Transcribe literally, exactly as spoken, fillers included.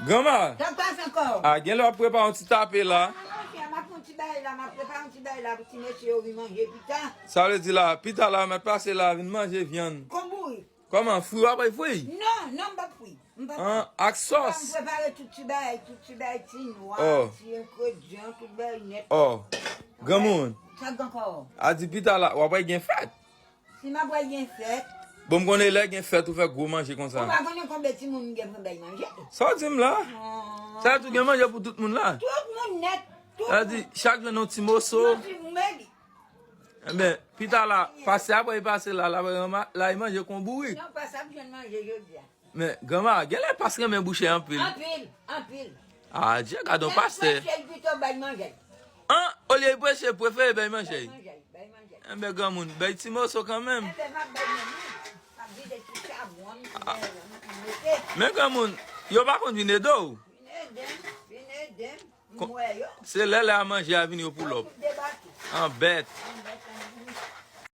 Granma, Sa k pase ankò? A, gen lè w ap prepare yon ti tape la. Monchè, m ap fè yon ti bagay la, m ap prepare yon ti bagay la pou ti mesye yo vin manje pita. Sa vle di la, pita la, mèt pase la, vin manje vyann. Konbourik. Kòman, fri w ap bay fri? Non, non, m p ap fri. M p ap An, fri. ak sòs. M prepare tout ti bagay, tout ti bagay, ti nwa, Oh. ti engredyan, tout bagay nèt. Oh, granmoun, Sa k ankò? A di pita la, w ap wè gen fèt. Si m ap wè gen fèt, Bon, m konnen lè gen fèt, ou fè gwo manje konsa. Ou pa konnen konbyen timoun m gen pou bay manje? Sa w di m la? Oh. Sa tou gen manje pou tout moun la. Tout moun nèt. Tout Sa di, chak jwenn yon ti moso. Yon ti medi. Enben, pita la, pase apre l pase la, la, la, la, li manje konbourik. Non, pa sa m jwenn manje jodi a. Men, granma, gen lè pas renmen bouche anpil. Anpil, anpil. Adye, gade yon pastè. Prese l pito bay manje. An, olye l preche, prefere bay manje. Bay manje, bay manje. Enben, granmoun, bay ti moso kanmenm. Enben, m ap bay manje. M ap vide ti chabon, m mete. Men, granmoun, yo pa konn vin ede w. Vin ede m, vin ede m. Ko- M wè yo. Se lè lè a manje a vin yo pou lòp. Tout debake. An bèt. An